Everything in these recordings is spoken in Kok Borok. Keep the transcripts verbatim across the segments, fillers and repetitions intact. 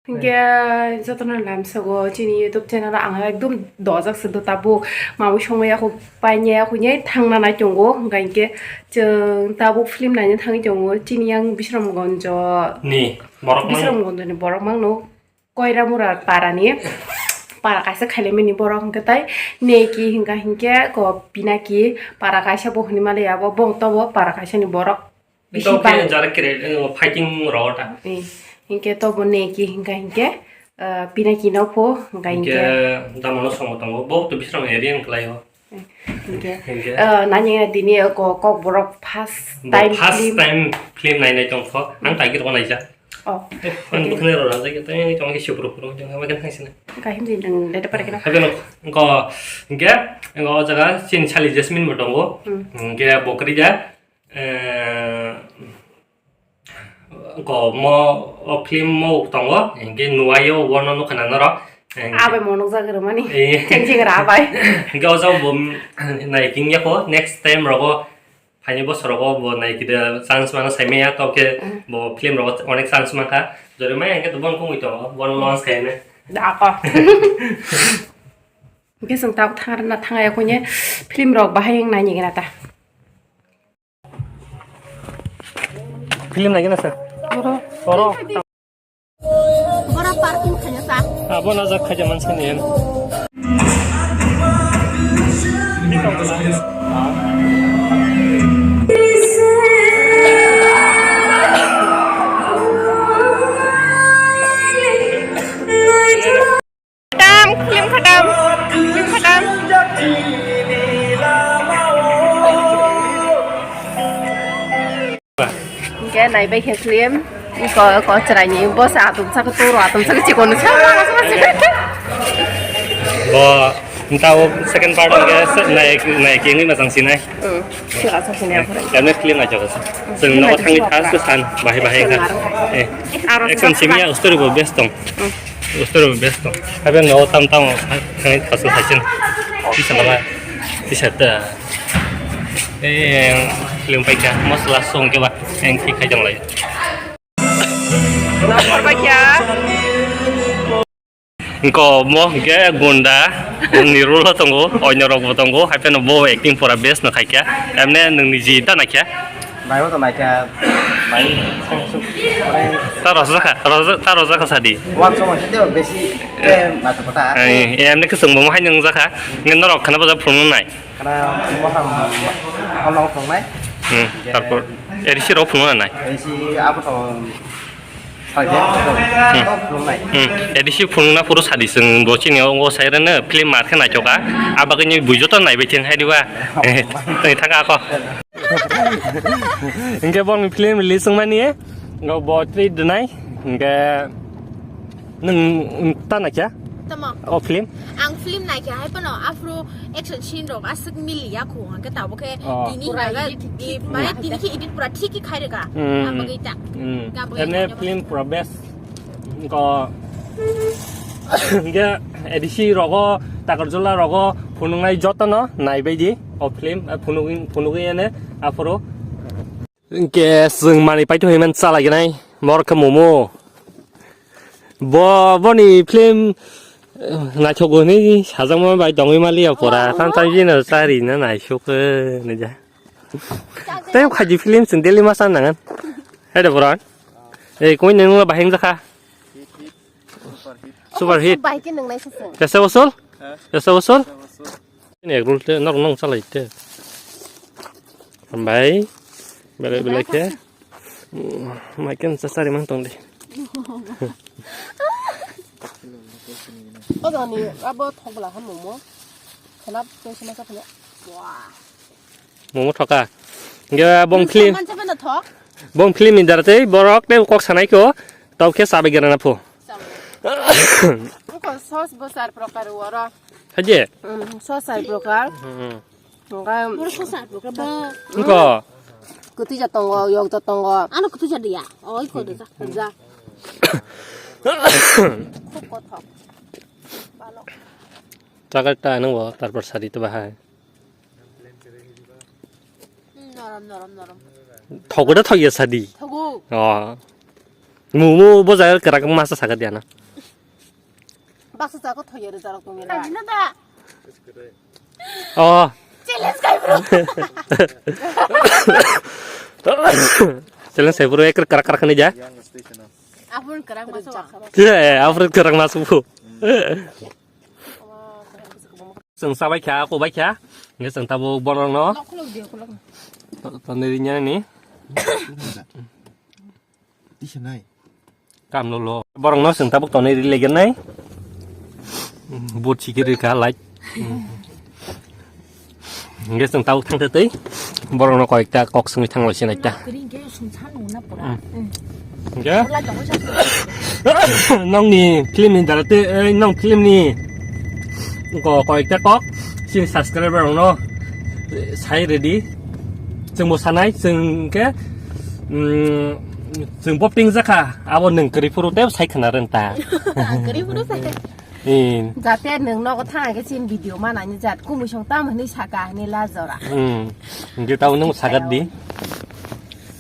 Hinkhe jotono lamsogo chini YouTube channel o ang ekdom dojak se do tabuk mawi songwi yakho painai yakho nai thangna nai tongo, hinkha hinkhe chwng tabuk film naina thangwi tongo chini yang Bisramgonjo ni borok mang. Bisramgonjo ni borok mangno Koiramura para ni para kaisa khailaimani borok hinkhe tai Neki hinkha hinkhe ko Pinaki para kaisa bo hwnwi mali abo bo tobo para kaisa ni borok. Bisi bang. Jara kere, eh, fighting rok ta. Eh, hinkhe to bo Neki hinkha hinkhe, eh, Pinaki no pho, hinkha hinkhe. Hinkhe damano songo tongo, bo to Bisram area wng klai o. Eh, hinkhe. Hinkhe. Eh, nani dini ko Kokborok first time film. Bo first time film nai nai tong pho, ang target ko naija. Oh. Eh, ang bukhne ro rajai ke, tang tong ke supro pro, jong ma kan haisina. Kahim din dang dede pare kena. Habe no, ko, hinkhe, ko jaga sin sali Jasmine bo tongo. Hmm. Hinkhe bo kwrwi ja. Eh, ko mo o film mo tongo, hinkhe nuaio bono nukha na norok. Hinkhe abai mo nukjak rwmani. Eh. Cheng cheng ra abai. Hinkhe o jaga bo, mm, naiking yako, next time rogo, phaini bosorogo bo naikida chance mano saimaya, tokhe bo film rogo onek chance mankha. Jori maya hinkhe to bono kungwi tongo, bono launch khaina. Da ko. Hinkhe chwng tabuk thang rwna thang ya kunya film rok bahai wng nai nigina ta. Film naigina sir. Oro. Oro. Bora parking khaina sa. Abo na jak khaja mansa ni. Khatam, film khatam, film khatam. Hinkhe naibai khe film, iko, iko chwraini bosa atum sakhe toro atum sakhe chikon sa. Bo, ntao second part hinkhe se-, nai, nai khe wngwi majang sinai. Hmm, sila sa sinai aphuru. Kami film naijak sa. Chwng nogo thangwi tha, se san, bahai bahai kha. Eh, aro action sa simiya, story bo best tong. Hmm. Ustor best to. Habe no tam tam thani thasu thaisin. Tisa baba. Tisa ta. Eh, film paika masala song ke ba. Eng thik khai jong lai. Paika. Ko mo ke gunda ni role tongo, onyo rok bo tongo, hai phano bo acting pura best no khai kya. Emne nung ni ji ta na kya. Bai bo to naikha, bai song suk, mane ta rojak kha, rojak, ta rojak kha sadi. Wan song sadi besi, eh, mata kota. Eh, eh, amne kesung bo hai nang jakha. Ngen norok khana baja phunung nai. Khana mo ham, ham nang phunung nai. Hmm, tarpor, erisi rok phunung nai. Erisi abo to, salje, to phunung nai. Hmm, erisi phunung na puro sadi sung bo chini o, o sai rene film mar khe nai choka. Abagini bujo to nai becheng hai diwa. Eh, tang thaka ko. Hinkhe bongni film release wngmani, ngo bo treat rwnai, hinkhe nwng ta naikha? Tamo? O film? Ang film naikha, hai phano aphuru action scene rok aswk mili ya kho, hinkhe tabuk khe oh. Tini pura hwnba edit i-, thik mane wngkha. Tini khe edit pura thik khe khai rwkha. Hmm. Ang bagwi ta. Hmm. Ang bagwi ene ta film pura best. Ko hinkhe A D C rogo, Takarjala rogo phunuknai jotono naibaidi o film, eh, phunugwi, phunugwi ene aphuru. Hinkhe chwng manwi paithago hinmani chalaignai, borok khe momo. Bo, boni film, eh, naithogo hinwi sajakma bai tongwi maliya pora, oh, tamo tamo bini charina naisuk, eh, nija. Tei khaidi film chwng daily ma chan nangan. Hai de borok. Ei, koi nang bahai wngjakha? Super hit. Bai khe nang naisa se. Jasa usul? Ha? Jasa usul? Jasa usul. Ini ek rule te, nok nong salai te. Hambai. Bele bele khe. Mai ken sa sari mang tong de. O dani abo thok bla ham momo. Khanap te sima sa khana. Wah. Momo thoka. Hinkhe bong film. Mansa bana thok. Bong film ni dara tei borok tei kok sanai kho. Tau khe sabai gana na pho. Ko sos bo sar prokar wara. Haje? Mm, sos sar prokar. Hmm. Hinkhe oro sos sar prokar ba. Ko. Kutuja tongo, yokta tongo. Ano kutuja dia. Oi ko da. Ja. Khub kothok. Balo. Chakar ta nang bo, tarpor sari to bahai. Norom, norom, norom. Thogo da thogya sadi. Thogo. Oh. Mumu bo jaga kwrak masa saga diana. Baksa jago thoyo re jarok tong ya. Kajina da. Oh. Challenge kai bro. Challenge kai bro, ek kwrak kwrak ni ja. Apun kwrak masu. Eh, apun kwrak masu bu. Chwng sabai kha, kubai kha. Nge chwng tabo borok no. Khulok diyo, khulok. Tonwi rinya ni. Tisanai. Kam lo lo. Borok no chwng tabuk tonwi ri legenai. Bot sikiri ka light. Hingke chwng tabuk thang twi borok no koi ekta kok swngwi thang lai sinai ta. Hingke nong ni film ni dara twi, eh, nong film ni ko koi ekta kok sini subscriber rok no, eh, sai ready. Chwng bo sanai, chwng khe, mm, chwng bo ping jakha, abo nwng kwrwi phuru tei sai khna rwng ta. Kwrwi phuru sai. Eh. Jate nwng nogo thang khe chin video manani jat kumui song tam hwnwi saka hwnwi la jora. Hmm. Hingke tabo nwng sagat di.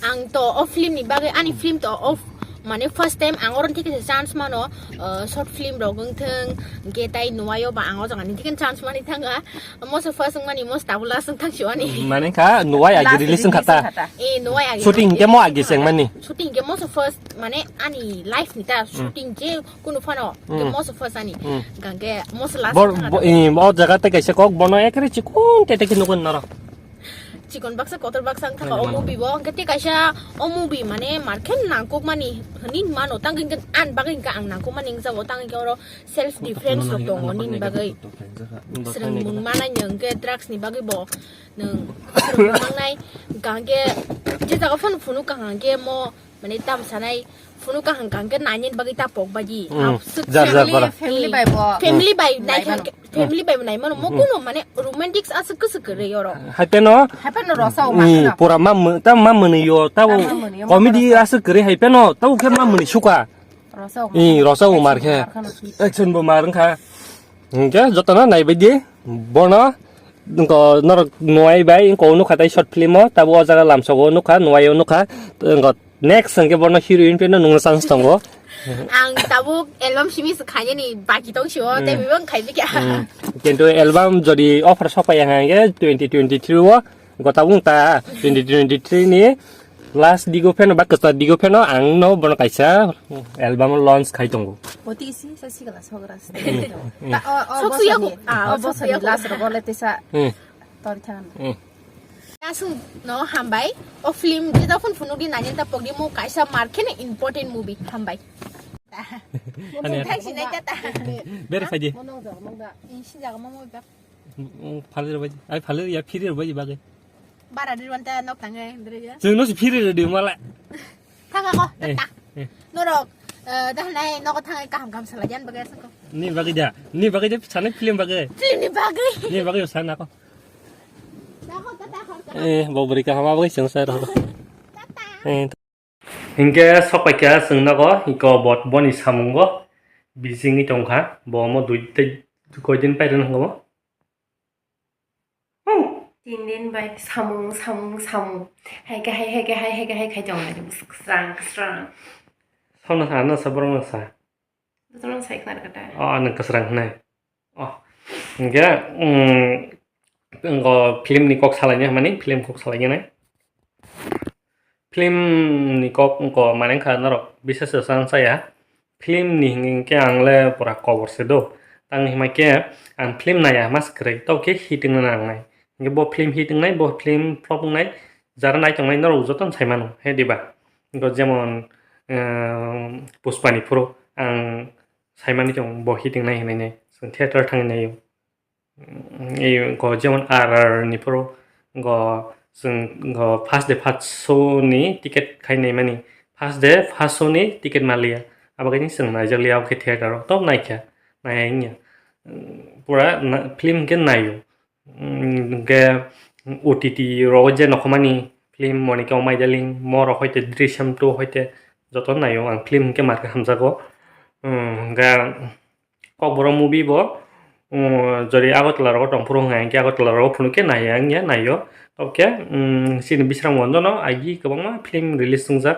Ang to o film ni bagwi, ani film to o f-, mane first time ang oro thik chance mano, uh, short film rok wng thung, hingke tai nuaio ba ang o jaga ni thik chance mani thanga. Moso first wngmani, moso tabuk last wng thang siwani. Mane kha nuai agi release wngkha ta. Eh, nuai agi. Shooting hingke mo agi sengmani. Shooting hingke moso first, mane ani life ni ta shooting je kunu phano hingke moso first ani. Hingke moso last wng thang ta. Eh, o jaga tei kaisa kok bono ekre chikon tete khe nukun noro. Chikon baksa kotor baksa wng thaka o movie bo. Hingke tei kaisa o movie mane markhe nangkukmani hinwi mano. Tang hingke ani bagwi hingke ang nangkukmani wng jago. Tang hingke oro self defense rok tongo nini bagwi. Swrwng mun manai nwng hwnkhe drugs ni bagwi bo nwng swrwng mun mangnai. Hwnkhe je jaga phano phunuk kaham hwnkhe mo mane tam sanai phunuk kaham kaham hwnkhe nainani bagwi ta pok baji. Jar jar bara. Family bai bo. Family bai nai kha hwnkhe, family bai bo nai mano mo kuno mane romantics aswk kwswk kwrwi oro. Hai pheno. Hai pheno rosa o ma. Pura ma mw-, ta ma mwnwi yo ta comedy aswk kwrwi hai pheno ta khe ma mwnwi suka. Rosao. Ih, rosao mar khe. Action bo mar wngkha. Hingke jotono naibaidi bono wngko norok nuai bai wngko nukha tai short film o tabo o jaga lamsogo nukha nuaio nukha wngko next hingke bono heroine pheno nungna chance tongo. Ang tabuk album simi se khainani baki tong sio tei bebak khai bikha. Kintu album jodi offer sokpai ya hingke twenty twenty-three o gota bung ta twenty twenty-three ni last digo pheno ba kwchar digo pheno ang no bono kaisa album launch khai tongo. Oti isi sa sikala sogra. Ta o o bosoni, ah, o bosoni last rogo le tesa tor than. Asung no hambai o film jeta phun phunuk di nani ta pogdi mo kaisa markhe ne important movie hambai. Ani thang sinai ta ta. Bere phaidi. Monong jor mong da. Isi jaga mo mo ba. Phalir bai, ai phalir ya phirir bai bagwi. Bara di wanta nok tangai dre ya. Chwng no si phirir di mala. Thanga ko. Norok, eh, dah nai nok tangai kaham kaham sala jan bagwi asako. Ni bagwi da, ni bagwi da sana film bagwi. Film ni bagwi. Ni bagwi sana ko. Eh, bo beri kaham bagwi chwng sa ro. Eh. Hingke sokpaikha chwng nogo, iko bot boni samungo bisingwi tongkha, bo omo dui tei koidin pairwng hwngo. Tin din bai samung, samung, samung. Hai khe hai, hai khe hai, hai khe hai khai tong lai, kwsrang, kwsrang. Sono sa, ano sa, borok no sa. Jotono sai khna rwkha ta. Oh, nwng kwsrang hwnwi. Oh, hingke, mm, wngko film ni kok salaini hwnmani, film kok salaini nai. Film ni kok wngko mane wngkha norok bisas se chang chaya. Film ni hingke ang le pura kobor se do. Tang hima khe ang film naiya mas kwrwi, tau khe hit wngna nangnai. Hingke bo film hit wngnai, bo film flop wngnai, jara nai tongnai norok jotono sai mano, he diba? Wngkha jemon, ehm, Pushpa ni phuru ang saimani chong bo hit wngnai hinwi nai, chwng theater thangwi naio. Wngkha jemon R R R ni phuru wngkha chwng wngkha first day first show ni ticket khai naimani, first day first show ni ticket maliya, abo kaini chwng naijakliya, abo khe theater o tok naikha, naiya wngya. Pura na-, film khe naio. Hingke O T T rogo je nokhormani film Monika Umaidaling, mo rok hoite Drishyam two hoite joto naio ang film hingke marke hamjago. Hingke Kokborok movie bo, jori Agartala rogo tongphuru hingke Agartala rogo phunukhe naiya wngya naio. Tobokhe chini Bisramganjo no agi kwbangma film release wngjak.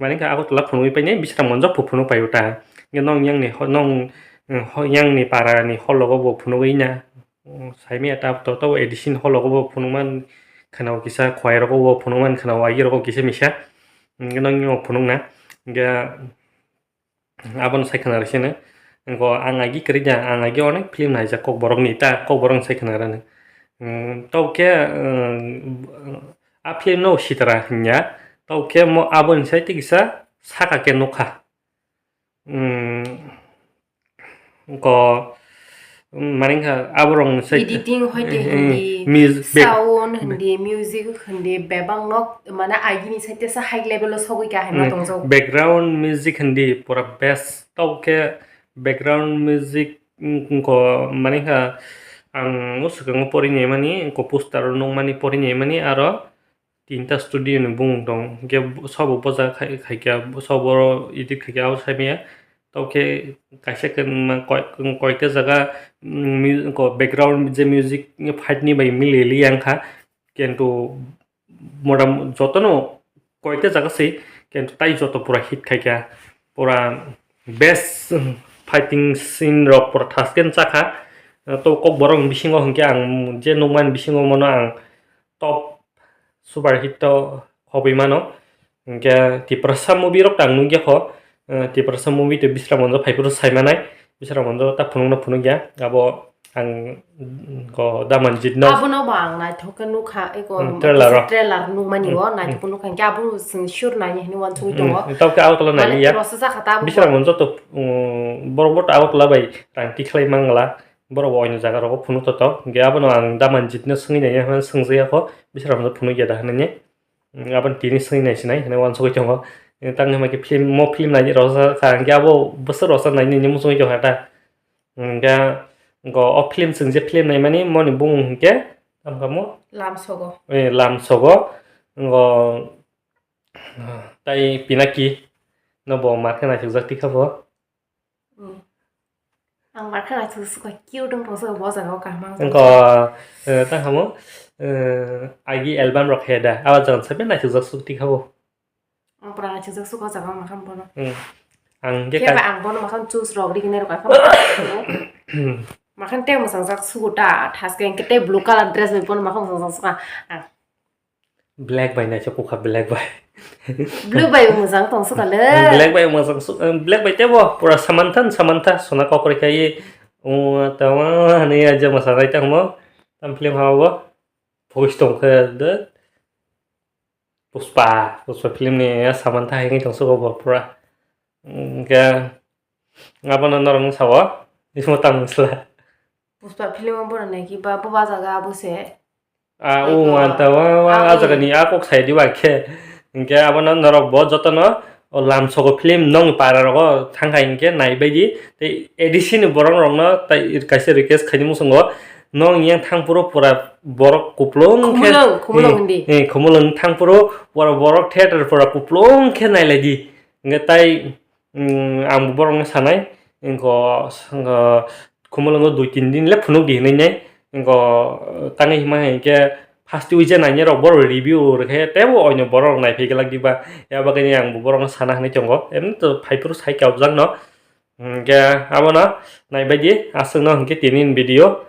Mane kha Agartala phunugwi painai, Bishramganj bo phunuk paio ta. Hwnkhe nong yang ni ho-, nong, mm, ho-, yang ni para ni hall rogo bo phunugwi na. Mm, saimaya ta to, to A D C ni hall rogo bo phunukman khwnao kisa, Khowai rogo bo phunukman khwnao, agi rogo kisa misa. Hwnkhe nong yang phunuk na. Hwnkhe abono sai khna rw sino. Hwnkhe ang agi kwrwi da, ang agi onek film naijak Kokborok ni, ta Kokborok ni sai khna rw no. Mm, to khe, mm, a film no Sitara hwnya, to khe mo aboni sai tei kisa saka khe nukha. Mm, ko, mm, mane kha aborok ni sai, editing hoite eh, eh, hindi, music, back-, sound hindi, music hindi, bebak nok, mane agini sai tesa high level o sogwi kha hai ma, mm, tongjak. Background music hindi pura best. To khe background music, mm, ko mane kha ang o swkango pori nai mani, ko poster o nukmani pori nai mani, aro tinta studio ni bumung tong, hwnkhe sabo boja khai, khaikha, sabo edit khaikha, abo saimaya. To khe kaisa khe, mm, koi-, koita jaga, mm, mu-, ko background je music fight ni bai mili li yang kha, kintu motam jotono koita jaga se, kintu tai joto pura hit khaikha, pura best, mm, fighting scene rok pura thasken chakha. To Kokborok ni bisingo hwnkhe ang je nukmani bisingo mono ang top super hit to khobwi mano. Hwnkhe Tiprasa movie rok tang nukya kho. Eh, Tiprasa movie tei Bishramganj phaiphuru saimanai. Bishramganj ta phunukno phunukya. Abo ang, mm, ko Damanjit no. Abono bo ang naithok khe nukha, eko, hmm, trailer o. Trailer nukmani o, hmm, naithok khe nukha. Hwnkhe abo chwng sure naini hinwi uansugwi tongo. Hmm, tawkhe Agartala mane nailiya. Bishramganj to, mm, borok bo to Agartala bai rang tikhlai mangla. Borok bo oino jaga rogo phunuk to tok. Hwnkhe abono ang Damanjit no swngwi naiya hwnwi swngjakya kho. Bishramganj phunukya da hwnwi. Mm, aboni tini swngwi naisinai hinwi uansugwi tongo. Eh, tang hwnba khe film, mo film naini rwsa kha, hwnkhe abo bwswk rwsa naini hinwi muchungwi tongkha ta. Hwnkhe go o film chwng je film naimani moni bumung hwnkhe tamo kha mo? Lamsogo. Eh, Lamsogo. Go, ah, tai Pinaki no bo mar khe naithokjak tikha bo. Hmm. Ang mar khe naithok sukha, cute wng tong sukha bo jaga o kaham ang. Wngkha, eh, tang hamo, eh, agi album rok khe da, abo jaga sabai naithokjak suk tikha bo. Ang pura naithokjak sukha o jaga o makham bono. Hmm. Ang khe khe ka- ba ang bono makham choose rok ri khe nai rok kaham. Makham tei mwchang jak sugo ta, thaske hwnkhe tei blue colour dress bai bono makham mwchang jak sukha. Ang Black bai naisuk kukha, black bai. Blue bai bo mwchang tong sukha le. Black bai mwchang suk, black bai tebo pura Samantha, Samantha sona kokre khai. O tama hani aja masa rai tang mo. Tam film ha bo. Voice tong khe de. Pushpa, Pushpa film ni ya Samantha hai tong sukha bo pura. Hwnkhe abono norok wng sao. Ismo tang sla. Pushpa film o bono naikhe ba bo bajaga abo se. Ah, o anta wa, wa, ah, a jaga ni a kok sai di ba khe. Hwnkhe abono norok bo jotono o Lamsogo film nong para rogo thang khai hwnkhe nai bai di. Tei A D C ni borok rokno tai kaisa request khaini muchungo, nong yang thang phuru pura borok kuplung khe, khumulung, khumulung eh, hindi. Eh, khumulung thang phuru pura borok theater pura kuplung khe nai lai di. Hwnkhe tai, mm, ang bo borokno sanai, wngkha, wngkha, khumulwngo dui tin din le phunuk di hinwi nai, wngkha, tangwi hima hai khe first week je nainai rok borok review rwkhe teibo oino borok rok naiphai glak diba, ya bagwi ang bo borokno sana hinwi tongo, emni to phaiphuru sai khe objakno, hwnkhe abono naibai di, aswkno hwnkhe tini ni video